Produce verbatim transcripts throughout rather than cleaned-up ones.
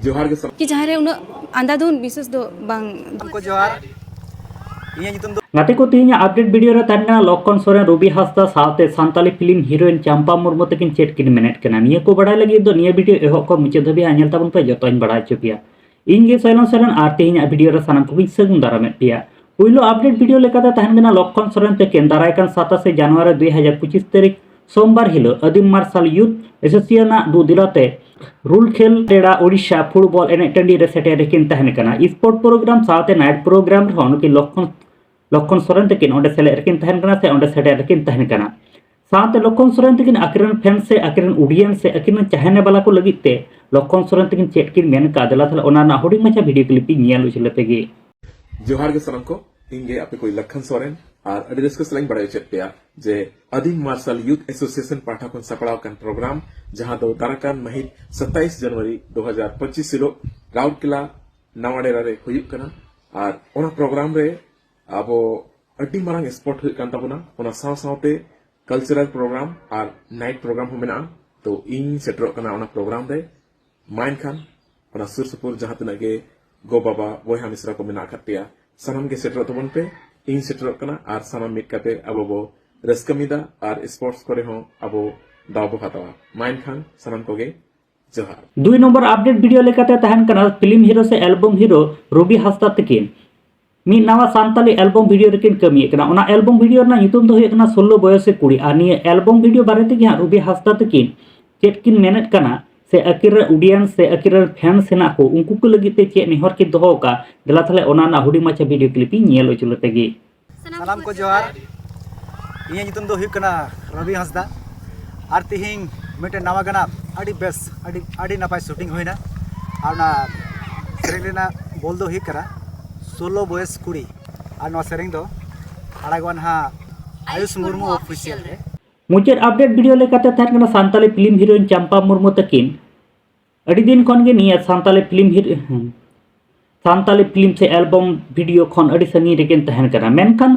ᱡᱚᱦᱟᱨ ᱜᱮ ᱥᱟᱱᱟᱢ᱾ ᱠᱤ ᱡᱟᱦᱟᱸ ᱨᱮ ᱩᱱᱟᱹᱜ ᱟᱸᱫᱷᱟᱫᱷᱩᱱ ᱵᱤᱥᱮᱥ ᱫᱚ ᱵᱟᱝ᱾ ᱥᱟᱱᱟᱢ ᱠᱚ ᱡᱚᱦᱟᱨ᱾ ᱤᱧᱟᱹᱜ ᱧᱩᱛᱩᱢ ᱫᱚ ᱜᱟᱛᱮ ᱠᱚ, ᱛᱮᱦᱮᱧᱟᱜ ᱟᱯᱰᱮᱴ ᱵᱷᱤᱰᱤᱭᱳ ᱨᱮ ᱛᱟᱦᱮᱱ ᱠᱟᱱᱟ ᱞᱚᱠᱠᱷᱚᱱ ᱥᱚᱨᱮᱱ, ᱨᱚᱵᱤ ᱦᱟᱸᱥᱫᱟ ᱥᱟᱶᱛᱮ ᱥᱟᱱᱛᱟᱞᱤ ᱯᱷᱤᱞᱢ ᱦᱤᱨᱳᱭᱤᱱ ᱪᱟᱢᱯᱟ ᱢᱩᱨᱢᱩ ᱛᱟᱹᱠᱤᱱ ᱪᱮᱫ ᱠᱤᱱ ᱢᱮᱱᱮᱫ ᱠᱟᱱᱟ᱾ ᱱᱤᱭᱟᱹ ᱠᱚ ᱵᱟᱲᱟᱭ ᱞᱟᱹᱜᱤᱫ ᱫᱚ ᱱᱤᱭᱟᱹ ᱵᱷᱤᱰᱤᱭᱳ ᱮᱦᱚᱵ ᱠᱷᱚᱱ ᱢᱩᱪᱟᱹᱫ ᱫᱷᱟᱹᱵᱤᱡ ᱦᱟᱸᱜ ᱧᱮᱞ ᱛᱟᱵᱚᱱ ᱯᱮ, ᱡᱚᱛᱚᱧ ᱵᱟᱲᱟᱭ ᱦᱚᱪᱚ ᱯᱮᱭᱟ᱾ ᱤᱧ ᱜᱮ ᱥᱚᱭᱞᱚᱱ ᱥᱚᱨᱮᱱ ᱟᱨ ᱛᱮᱦᱮᱧᱟᱜ ᱵᱷᱤᱰᱤᱭᱳ ᱨᱮ ᱥᱟᱱᱟᱢ ᱠᱚᱜᱮᱧ ᱥᱟᱹᱜᱩᱱ ᱫᱟᱨᱟᱢᱮᱫ ᱯᱮᱭᱟ᱾ ᱯᱩᱭᱞᱩ ᱟᱯᱰᱮᱴ ᱵᱷᱤᱰᱤᱭᱳ ᱞᱮᱠᱟᱛᱮ ᱛᱟᱦᱮᱱ ᱠᱟᱱᱟ ᱞᱚᱠᱠᱷᱚᱱ ᱥᱚᱨᱮᱱ ᱛᱟᱹᱠᱤᱱ ᱫᱟᱨᱟᱭ ᱠᱟᱱ ᱥᱟᱛᱟᱥᱮ ᱡᱟᱱᱩᱣᱟᱨᱤ ᱫᱩ ᱦᱟᱡᱟᱨ ᱯᱚᱸᱪᱤᱥ ᱛᱟᱹᱨᱤᱠᱷ ᱥᱳᱢᱵᱟᱨ ᱦᱤᱞᱳᱜ ᱟᱹᱫᱤᱢ ᱢᱟᱨᱥᱟᱞ ᱭᱩᱛᱷ ᱮᱥᱳᱥᱤᱭᱮᱥᱚᱱ ᱟᱜ ᱫᱩ ᱫᱤᱞᱟᱛᱮ ᱨᱩᱞᱠᱷᱮᱞ ᱴᱮᱲᱟ ᱳᱰᱤᱥᱟ ᱯᱷᱩᱴᱵᱚᱞ ᱮᱱᱮᱡ ᱴᱟᱺᱰᱤ ᱨᱮ ᱥᱮᱴᱮᱨ ᱨᱮᱠᱤᱱ ᱛᱟᱦᱮᱱ ᱠᱟᱱᱟ᱾ ᱥᱯᱳᱨᱴ ᱯᱨᱳᱜᱨᱟᱢ ᱥᱟᱶᱛᱮ ᱱᱟᱭᱤᱴ ᱯᱨᱳᱜᱨᱟᱢ ᱨᱮᱦᱚᱸ ᱱᱩᱠᱤᱱ ᱞᱚᱠᱠᱷᱚᱱ, ᱞᱚᱠᱠᱷᱚᱱ ᱥᱚᱨᱮᱱ ᱛᱟᱹᱠᱤᱱ ᱚᱸᱰᱮ ᱥᱮᱞᱮᱫ ᱨᱮᱠᱤᱱ ᱛᱟᱦᱮᱱ ᱠᱟᱱᱟ ᱥᱮ ᱚᱸᱰᱮ ᱥᱮᱴᱮᱨ ᱨᱮᱠᱤᱱ ᱛᱟᱦᱮᱱ ᱠᱟᱱᱟ᱾ ᱥᱟᱶᱛᱮ ᱞᱚᱠᱠᱷᱚᱱ ᱥᱚᱨᱮᱱ ᱛᱟᱹᱠᱤᱱ ᱟᱹᱠᱤᱱ ᱨᱮᱱ ᱯᱷᱮᱱ ᱥᱮ ᱟᱹᱠᱤᱱ ᱨᱮᱱ ᱚᱰᱤᱭᱮᱱᱥ ᱥᱮ ᱟᱹᱠᱤᱱ ᱨᱮᱱ ᱪᱟᱦᱮᱱᱮ ᱵᱟᱞᱟ ᱠᱚ ᱞᱟᱹᱜᱤᱫ ᱛᱮ ᱞᱚᱠᱠᱷᱚᱱ ᱥᱚᱨᱮᱱ ᱛᱟᱹᱠᱤᱱ ᱪᱮᱫ ᱠᱤᱱ ᱢᱮᱱ ᱠᱟᱜᱼᱟ, ᱫᱮᱞᱟ ᱛᱟᱦᱞᱮ ᱚᱱᱟ ᱨᱮᱱᱟᱜ ᱦᱩᱰᱤᱧ ᱢᱟᱪᱷᱟ ᱵᱷᱤᱰᱤᱭᱳ ᱠᱞᱤᱯ ᱤᱧ ᱧᱮᱞ ᱦᱚᱪᱚ ᱞᱮᱯᱮ ᱜᱮ᱾ ᱡᱚᱦᱟᱨ ᱜᱮ ᱥᱟᱱᱟᱢ ᱠᱚ, ᱤᱧ ᱜᱮ ᱟᱯᱮ ᱠᱚ ᱞᱚᱠᱠᱷᱚᱱ ᱥᱚᱨᱮᱱ᱾ ᱟᱨ ᱟᱹᱰᱤ ᱨᱟᱹᱥᱠᱟᱹ ᱥᱟᱞᱟᱜ ᱤᱧ ᱵᱟᱲᱟᱭ ᱦᱚᱪᱚᱭᱮᱫ ᱯᱮᱭᱟ ᱡᱮ ᱟᱹᱫᱤᱢ ᱢᱟᱨᱥᱟᱞ ᱭᱩᱛᱷ ᱮᱥᱳᱥᱤᱭᱮᱥᱚᱱ ᱯᱟᱦᱴᱟ ᱠᱷᱚᱱ ᱥᱟᱯᱲᱟᱣ ᱟᱠᱟᱱ ᱯᱨᱳᱜᱨᱟᱢ, ᱡᱟᱦᱟᱸ ᱫᱚ ᱫᱟᱨᱟᱠᱟᱱ ᱢᱟᱹᱦᱤᱛ ᱥᱟᱛᱟᱭᱤᱥ ᱡᱟᱱᱩᱣᱟᱨᱤ ᱫᱩ ᱦᱟᱡᱟᱨ ᱯᱚᱸᱪᱤᱥ ᱦᱤᱞᱳᱜ ᱨᱟᱩᱨᱠᱮᱞᱟ ᱱᱟᱣᱟ ᱰᱮᱨᱟ ᱨᱮ ᱦᱩᱭᱩᱜ ᱠᱟᱱᱟ᱾ ᱟᱨ ᱚᱱᱟ ᱯᱨᱳᱜᱨᱟᱢ ᱨᱮ ᱟᱵᱚ ᱟᱹᱰᱤ ᱢᱟᱨᱟᱝ ᱥᱯᱳᱨᱴ ᱦᱩᱭᱩᱜ ᱠᱟᱱ ᱛᱟᱵᱚᱱᱟ, ᱚᱱᱟ ᱥᱟᱶ ᱥᱟᱶᱛᱮ ᱠᱟᱞᱪᱟᱨᱟᱞ ᱯᱨᱳᱜᱨᱟᱢ ᱟᱨ ᱱᱟᱭᱤᱴ ᱯᱨᱳᱜᱨᱟᱢ ᱦᱚᱸ ᱢᱮᱱᱟᱜᱼᱟ᱾ ᱛᱚ ᱤᱧ ᱥᱮᱴᱮᱨᱚᱜ ᱠᱟᱱᱟ ᱚᱱᱟ ᱯᱨᱳᱜᱨᱟᱢ ᱨᱮ᱾ ᱢᱟ ᱮᱱᱠᱷᱟᱱ ᱚᱱᱟ ᱥᱩᱨ ᱥᱩᱯᱩᱨ ᱡᱟᱦᱟᱸ ᱛᱤᱱᱟᱹᱜ ᱜᱮ ᱜᱚ ᱵᱟᱵᱟ ᱵᱚᱭᱦᱟ ᱢᱤᱥᱨᱟ ᱠᱚ ᱢᱮᱱᱟᱜ ᱟᱠᱟᱫ ᱯᱮᱭᱟ, ᱥᱟᱱᱟᱢ ᱜᱮ ᱥᱮᱴᱮᱨᱚᱜ ᱛᱟᱵᱚᱱ ᱯᱮ᱾ ᱤᱧ ᱥᱮᱴᱮᱨᱚᱜ ᱠᱟᱱᱟ ᱟᱨ ᱥᱟᱱᱟᱢ ᱢᱤᱫ ᱠᱟᱛᱮ ᱟᱵᱚ ᱵᱚ ᱨᱟᱹᱥᱠᱟᱹ ᱢᱤᱫᱟ ᱟᱨ ᱥᱯᱳᱨᱴᱥ ᱠᱚᱨᱮ ᱦᱚᱸ ᱟᱵᱚ ᱫᱟᱣ ᱵᱚ ᱦᱟᱛᱟᱣᱟ᱾ ᱢᱟ ᱮᱱᱠᱷᱟᱱ ᱥᱟᱱᱟᱢ ᱠᱚᱜᱮ ᱡᱚᱦᱟᱨ᱾ ᱫᱩᱭ ᱱᱚᱢᱵᱚᱨ ᱟᱯᱰᱮᱴ ᱵᱷᱤᱰᱤᱭᱳ ᱞᱮᱠᱟᱛᱮ ᱛᱟᱦᱮᱱ ᱠᱟᱱᱟ ᱯᱷᱤᱞᱢ ᱦᱤᱨᱳ ᱥᱮ ᱮᱞᱵᱚᱢ ᱦᱤᱨᱳ ᱨᱚᱵᱤ ᱦᱟᱸᱥᱫᱟ ᱛᱟᱹᱠᱤᱱ ᱢᱤᱫ ᱱᱟᱣᱟ ᱥᱟᱱᱛᱟᱞᱤ ᱮᱞᱵᱚᱢ ᱵᱷᱤᱰᱤᱭᱳ ᱨᱮᱠᱤᱱ ᱠᱟᱹᱢᱤᱭᱮᱫ ᱠᱟᱱᱟ᱾ ᱚᱱᱟ ᱮᱞᱵᱚᱢ ᱵᱷᱤᱰᱤᱭᱳ ᱨᱮᱱᱟᱜ ᱧᱩᱛᱩᱢ ᱫᱚ ᱦᱩᱭᱩᱜ ᱠᱟᱱᱟ ᱥᱳᱞᱞᱳ ᱵᱚᱭᱚᱥᱤ ᱠᱩᱲᱤ᱾ ᱟᱨ ᱱᱤᱭᱟᱹ ᱮᱞᱵᱚᱢ ᱵᱷᱤᱰᱤᱭᱳ ᱵᱟᱨᱮ ᱛᱮᱜᱮ ᱦᱟᱸᱜ ᱨᱚᱵᱤ ᱦᱟᱸᱥᱫᱟ ᱛᱟᱹᱠᱤᱱ ᱪᱮᱫ ᱠᱤᱱ ᱢᱮᱱᱮᱫ ᱠᱟᱱᱟ ᱥᱮ ᱟᱹᱠᱤᱱ ᱨᱮᱱ ᱚᱰᱤᱭᱮᱱᱥ ᱥᱮ ᱟᱹᱠᱤᱱ ᱨᱮᱱ ᱯᱷᱮᱱᱥ ᱦᱮᱱᱟᱜ ᱠᱚ, ᱩᱱᱠᱩ ᱠᱚ ᱞᱟᱹᱜᱤᱫ ᱛᱮ ᱪᱮᱫ ᱱᱮᱦᱚᱨ ᱠᱤᱱ ᱫᱚᱦᱚ ᱟᱠᱟᱫ, ᱫᱮᱞᱟ ᱛᱟᱦᱞᱮ ᱚᱱᱟ ᱨᱮᱱᱟᱜ ᱦᱩᱰᱤᱧ ᱢᱟᱪᱷᱟ ᱵᱷᱤᱰᱤᱭᱳ ᱠᱞᱤᱯ ᱤᱧ ᱧᱮᱞ ᱦᱚᱪᱚ ᱞᱮᱯᱮ ᱜᱮ᱾ ᱥᱟᱱᱟᱢ ᱠᱚ ᱡᱚᱦᱟᱨ᱾ ᱤᱧᱟᱹᱜ ᱧᱩᱛᱩᱢ ᱫᱚ ᱦᱩᱭᱩᱜ ᱠᱟᱱᱟ ᱨᱚᱵᱤ ᱦᱟᱸᱥᱫᱟ᱾ ᱟᱨ ᱛᱤᱦᱤᱧ ᱢᱤᱫᱴᱮᱱ ᱱᱟᱣᱟ ᱜᱟᱱᱟᱜ ᱟᱹᱰᱤ ᱵᱮᱥ, ᱟᱹᱰᱤ, ᱟᱹᱰᱤ ᱱᱟᱯᱟᱭ ᱥᱩᱴᱤᱝ ᱦᱩᱭᱱᱟ᱾ ᱟᱨ ᱚᱱᱟ ᱥᱮᱨᱮᱧ ᱨᱮᱱᱟᱜ ᱵᱚᱞ ᱫᱚ ᱦᱩᱭᱩᱜ ᱠᱟᱱᱟ ᱥᱳᱞᱞᱳ ᱵᱚᱭᱮᱥ ᱠᱩᱲᱤ᱾ ᱟᱨ ᱱᱚᱣᱟ ᱥᱮᱨᱮᱧ ᱫᱚ ᱟᱲᱟᱜᱚᱜᱼᱟ ᱱᱟᱦᱟᱜ ᱟᱭᱩᱥ ᱢᱩᱨᱢᱩ ᱚᱯᱷᱤᱥᱤᱭᱟᱞ ᱨᱮ᱾ ᱢᱩᱪᱟᱹᱫ ᱟᱯᱰᱮᱴ ᱵᱷᱤᱰᱤᱭᱳ ᱞᱮᱠᱟᱛᱮ ᱛᱟᱦᱮᱸ ᱠᱟᱱᱟ ᱥᱟᱱᱛᱟᱞᱤ ᱯᱷᱤᱞᱢ ᱦᱤᱨᱳᱭᱤᱱ ᱪᱟᱢᱯᱟ ᱢᱩᱨᱢᱩ ᱛᱟᱹᱠᱤᱱ ᱟᱹᱰᱤ ᱫᱤᱱ ᱠᱷᱚᱱ ᱜᱮ ᱱᱤᱭᱟᱹ ᱥᱟᱱᱛᱟᱞᱤ ᱯᱷᱤᱞᱢ ᱦᱤᱨ-, ᱦᱮᱸ, ᱥᱟᱱᱛᱟᱞᱤ ᱯᱷᱤᱞᱢ ᱥᱮ ᱮᱞᱵᱚᱢ ᱵᱷᱤᱰᱤᱭᱳ ᱠᱷᱚᱱ ᱟᱹᱰᱤ ᱥᱟᱺᱜᱤᱧ ᱨᱮᱠᱤᱱ ᱛᱟᱦᱮᱱ ᱠᱟᱱᱟ᱾ ᱢᱮᱱᱠᱷᱟᱱ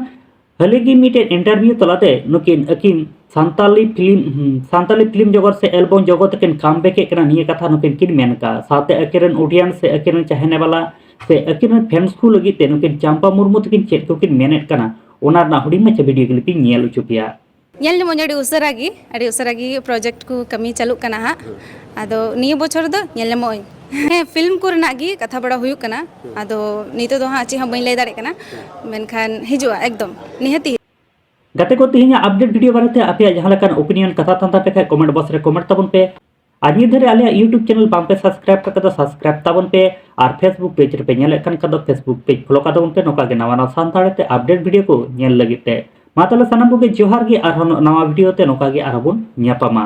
ᱦᱟᱹᱞᱤ ᱜᱮ ᱢᱤᱫᱴᱮᱱ ᱤᱱᱴᱟᱨᱵᱷᱤᱭᱩ ᱛᱟᱞᱟᱛᱮ ᱱᱩᱠᱤᱱ ᱟᱹᱠᱤᱱ ᱥᱟᱱᱛᱟᱞᱤ ᱯᱷᱤᱞᱢ ᱦᱩᱸ, ᱥᱟᱱᱛᱟᱞᱤ ᱯᱷᱤᱞᱢ ᱡᱚᱜᱚᱛ ᱥᱮ ᱮᱞᱵᱚᱢ ᱡᱚᱜᱚᱛ ᱛᱮᱠᱤᱱ ᱠᱟᱢ ᱵᱮᱠᱮᱫ ᱠᱟᱱᱟ᱾ ᱱᱤᱭᱟᱹ ᱠᱟᱛᱷᱟ ᱱᱩᱠᱤᱱ ᱠᱤᱱ ᱢᱮᱱ ᱟᱠᱟᱫᱼᱟ᱾ ᱥᱟᱶᱛᱮ ᱟᱹᱠᱤᱱ ᱨᱮᱱ ᱚᱰᱤᱭᱮᱱᱥ ᱥᱮ ᱟᱹᱠᱤᱱ ᱨᱮᱱ ᱪᱟᱦᱮᱱᱮ ᱵᱟᱞᱟ ᱥᱮ ᱟᱹᱠᱤᱱ ᱨᱮᱱ ᱯᱷᱮᱱᱥ ᱠᱚ ᱞᱟᱹᱜᱤᱫ ᱛᱮ ᱱᱩᱠᱤᱱ ᱪᱟᱢᱯᱟ ᱢᱩᱨᱢᱩ ᱛᱟᱹᱠᱤᱱ ᱪᱮᱫ ᱠᱚᱠᱤᱱ ᱢᱮᱱᱮᱫ ᱠᱟᱱᱟ, ᱚᱱᱟ ᱨᱮᱱᱟᱜ ᱦᱩᱰᱤᱧ ᱢᱟᱪᱷᱟ ᱵᱷᱤᱰᱤᱭᱳ ᱠᱞᱤᱯ ᱤᱧ ᱧᱮᱞ ᱦᱚᱪᱚ ᱯᱮᱭᱟ᱾ ᱧᱮᱞ ᱧᱟᱢᱚᱜ ᱟᱹᱰᱤ ᱩᱥᱟᱹᱨᱟ ᱜᱮ, ᱟᱹᱰᱤ ᱩᱥᱟᱹᱨᱟ ᱜᱮ ᱯᱨᱚᱡᱮᱠᱴ ᱠᱚ ᱠᱟᱹᱢᱤ ᱪᱟᱹᱞᱩᱜ ᱠᱟᱱᱟ ᱦᱟᱸᱜ᱾ ᱟᱫᱚ ᱱᱤᱭᱟᱹ ᱵᱚᱪᱷᱚᱨ ᱫᱚ ᱧᱮᱞ ᱧᱟᱢᱚᱜ ᱟᱹᱧ᱾ ᱦᱮᱸ, ᱯᱷᱤᱞᱢ ᱠᱚᱨᱮᱱᱟᱜ ᱜᱮ ᱠᱟᱛᱷᱟ ᱵᱟᱲᱟ ᱦᱩᱭᱩᱜ ᱠᱟᱱᱟ᱾ ᱟᱫᱚ ᱱᱤᱛᱚᱜ ᱫᱚ ᱦᱟᱸᱜ ᱪᱮᱫ ᱦᱚᱸ ᱵᱟᱹᱧ ᱞᱟᱹᱭ ᱫᱟᱲᱮᱭᱟᱜ ᱠᱟᱱᱟ, ᱢᱮᱱᱠᱷᱟᱱ ᱦᱤᱡᱩᱜᱼᱟ ᱮᱠᱫᱚᱢ ᱱᱤᱦᱟᱹᱛᱤ᱾ ᱜᱟᱛᱮ ᱠᱚ, ᱛᱮᱦᱮᱧᱟᱜ ᱟᱯᱰᱮᱴ ᱵᱷᱤᱰᱤᱭᱳ ᱵᱟᱨᱮᱛᱮ ᱟᱯᱮᱭᱟᱜ ᱡᱟᱦᱟᱸ ᱞᱮᱠᱟᱱ ᱚᱯᱤᱱᱤᱭᱚᱱ ᱠᱟᱛᱷᱟ ᱛᱟᱦᱮᱱ ᱛᱟᱯᱮ ᱠᱷᱟᱡ ᱠᱚᱢᱮᱱᱴ ᱵᱚᱠᱥ ᱨᱮ ᱠᱚᱢᱮᱱᱴ ᱛᱟᱵᱚᱱ ᱯᱮ᱾ ᱟᱨ ᱱᱤᱛ ᱫᱷᱟᱹᱨᱤᱡ ᱟᱞᱮᱭᱟᱜ ᱭᱩᱴᱩᱵᱽ ᱪᱮᱱᱮᱞ ᱵᱟᱝᱯᱮ ᱥᱟᱵᱥᱠᱨᱟᱭᱤᱵ ᱟᱠᱟᱫᱟ, ᱥᱟᱵᱥᱠᱨᱟᱭᱤᱵ ᱛᱟᱵᱚᱱ ᱯᱮ᱾ ᱟᱨ ᱯᱷᱮᱥᱵᱩᱠ ᱯᱮᱡᱽ ᱨᱮᱯᱮ ᱧᱮᱞᱮᱫ ᱠᱟᱱ ᱠᱷᱟᱱ ᱫᱚ ᱯᱷᱮᱥᱵᱩᱠ ᱯᱮᱡᱽ ᱯᱷᱚᱞᱳ ᱠᱟᱛᱟ ᱵᱚᱱ ᱯᱮ, ᱱᱚᱝᱠᱟ ᱜᱮ ᱱᱟᱣᱟ ᱱᱟᱣᱟ ᱥᱟᱱᱛᱟᱲᱤ ᱛᱮ ᱟᱯᱰᱮᱴ ᱵᱷᱤᱰᱤᱭᱳ ᱠᱚ ᱧᱮᱞ ᱞᱟᱹᱜᱤᱫ ᱛᱮ᱾ ᱢᱟ ᱛᱟᱦᱞᱮ ᱥᱟᱱᱟᱢ ᱠᱚᱜᱮ ᱡᱚᱦᱟᱨ ᱜᱮ, ᱟᱨᱦᱚᱸ ᱱᱟᱣᱟ ᱵᱷᱤᱰᱤᱭᱳ ᱛᱮ ᱱᱚᱝᱠᱟ ᱜᱮ ᱟᱨᱦᱚᱸ ᱵᱚᱱ ᱧᱟᱯᱟᱢᱟ᱾